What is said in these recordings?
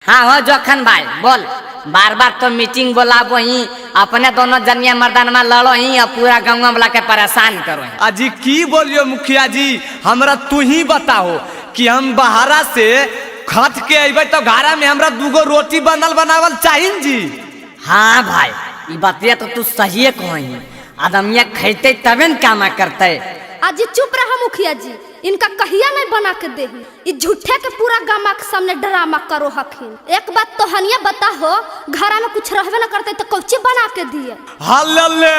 हाँ हो जोखन भाई बोल, बार बार तो मीटिंग बोलाबो ही, अपने दोनों जनिया मर्दानमा लड़ो ही और पूरा गाँव वाला के परेशान करो ही। अजी की बोलियो मुखिया जी, हमरा तू ही बताओ कि हम बहारा से खट के अबे तो घरा में हमरा दूगो रोटी बनल बनावल चाहिए जी। हाँ भाई ई बतिया तो तू सही कही, आदमिया खैते तबे न कामा करते। अजी चुप रहा मुखिया जी, इनका कहिया नहीं बना के देही, ई झूठे के पूरा गामा के सामने ड्रामा करो हखिन। एक बात तो हनिया बताहो, घरा में कुछ रहबे न करते तो कौची बना के दिए? हल्ले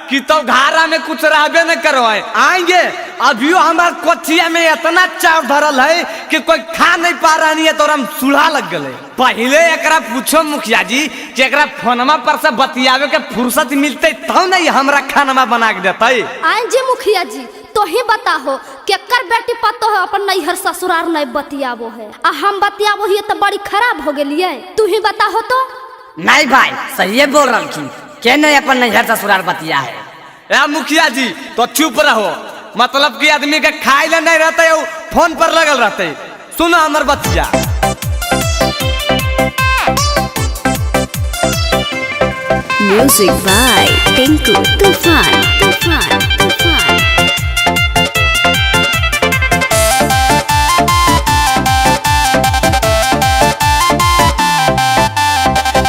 कि तो घरा में कुछ रहबे न करो है। आएंगे अभियो हमार कोठिया में इतना चाव धरल है कि कोई खा नहीं पा रहा है, तो हम सुलहा लग गए। पहले एकरा पूछो मुखिया जी कि एकरा फोनमा पर से बतियावे के फुर्सत मिलते तब नहीं हमरा खानमा बना के देते। आए जी मुखिया जी तो ही बताहो केकर बेटी पतो है अपन नैहर ससुरार नहीं बतियाबो है, आ हम बतियाबो ही तो बड़ी खराब हो गेलिए। तू ही बताहो तो। नहीं भाई सही बोल रहा, के नहीं अपन नैहर ससुरार बतिया है। ए मुखिया जी तो चुप रहो, मतलब कि आदमी के खाए ला नहीं रहते फोन पर लगल रहते। सुनो हमर बतिया। Music by Tinku Tufan. Tufan. Tufan.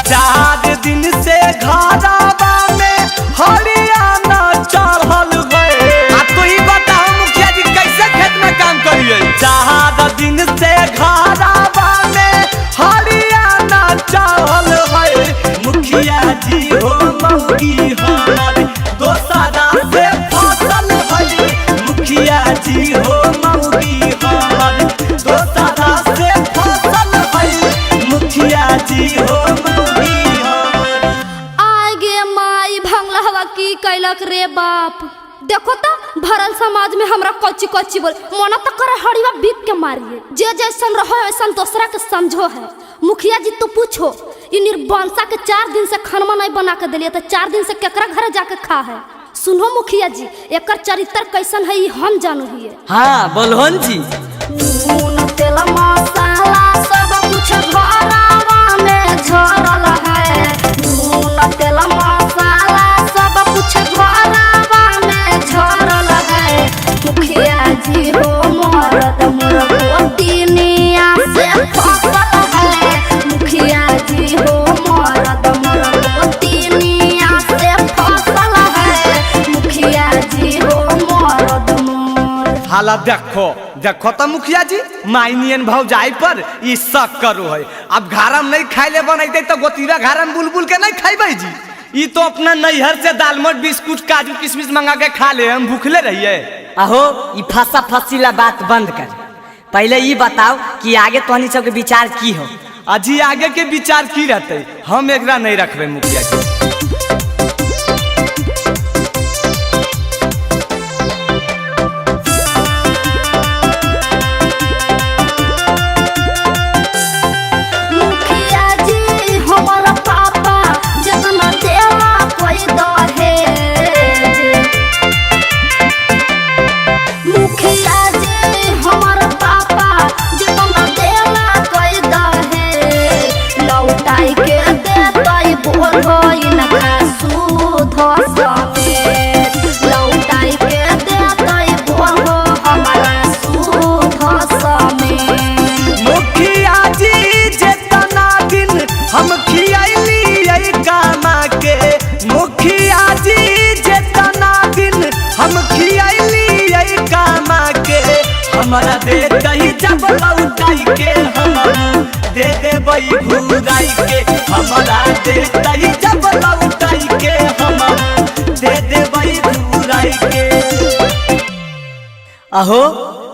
चार दिन से घरवा में हरियाणा चढ़ल गए। आ तू ही बताओ मुखिया जी कैसे खेत में काम करिए? 4 दिन से घरवा में हरियाणा चढ़ल गए। मुखिया जी हो मौगी हमार दोसरा से फसल है। मुखिया जी हो मौगी हमार दोसरा से फसल है। मुखिया जी हो मौगी। आगे माई भंगलहवा की कैलक रे बाप, देखो तो भरल समाज में हमरा कच्ची कच्ची बोल मना तो करे हड़ीवा बीक के मारिए। जे जैसन रहो वैसन दूसरा के समझो है। मुखिया जी तू पूछो ई निर्बंसा के 4 दिन से खाना नहीं बना के दिलिए तो 4 दिन से केकरा घर जाके खा है? सुनो मुखिया जी एकर चरित्र कैसन है ई हम जानू हिए। हाँ बोलहन जी। नून तेल मसाला सब कुछ घरवा में झरल है। नून तेल मसाला सब कुछ घरवा में झरल है। मुखिया जी हो मरद मोर दुनिया से फसल है। मुखिया जी हो मरद मोर दुनिया से फसल है। मुखिया जी हो मरद मोर। हाला देखो देखो तो मुखिया जी माइनियन भौजाई पर ई शक करो है। अब घरम नहीं खाए ले बनैते तो गोतीरा घरम बुलबुल के नहीं खाइबे जी। ई तो अपना नैहर से दालमोट बिस्कुट काजू किशमिश मंगा के खा ले, हम भूखले रहिए। अहो ई फंसा फसीला बात बंद कर, पहले ई बताओ कि आगे तोहनी सबके विचार की हो? अजी आगे के विचार की रहते, हम एकरा नहीं रखबे मुखिया जी। मुखिया जी हमारा पापा जितना देला कोई दहेज। मुखिया जी हमारा पापा जितना देला कोई दहेज, लौटाई के देतई बोलो इनका सूद समेत। लौटाई के देतई बोलो हमारा सूद समेत। मुखिया जी जितना दिन हम खियाली कामा के, मुखिया जी जितना दिन हम खियाली कामा के, हमरा देतई जब लौटाई के हम दे देबै घुराई के। हमरा देतई जब लौटाई के हम दे देबै घुराई के। अहो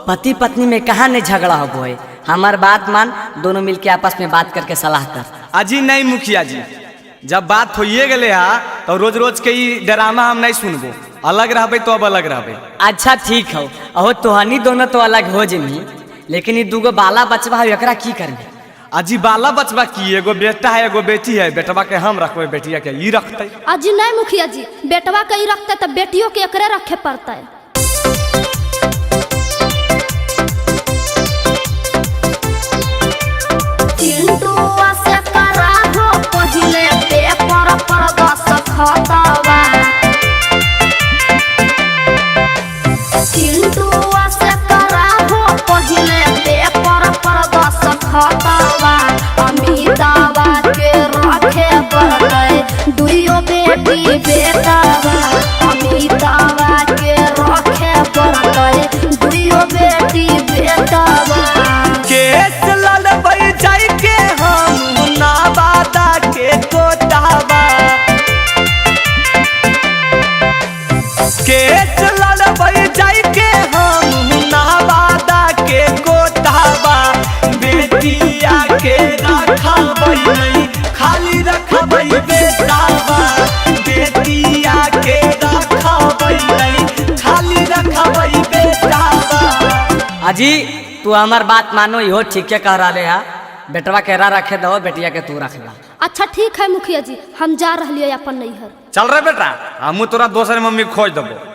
पति पत्नी में कहाँ नहीं झगड़ा हो है, हमार बात मान, दोनों मिलके आपस में बात करके सलाह कर। अजी नहीं मुखिया जी, जब बात होइए गले हा तो रोज रोज के ई ड्रामा हम नहीं सुनबो, अलग रहबे तो अब अलग रहबे। अच्छा ठीक हो, अहो तोहनी दोनों तो अलग हो जमी, लेकिन ई दूगो बाला बचवा है एकरा की करबे? अजी बाला बचवा की, एगो बेटा है एगो बेटी है, बेटवा के हम रखबे बेटिया के ई रखते। अजी नहीं मुखिया जी, बेटवा के ई रखते तो बेटियों के एकरे रखे पड़ते। चिंटू अजी तू हमार बात मानो, इहो ठीके कह रहा है। बेटवा केरा रखे दो, बेटिया के तू रख ला। अच्छा ठीक है मुखिया जी, हम जा रही अपन नैहर। चल रे बेटा, हमू तोरा दोसर मम्मी खोज देबो।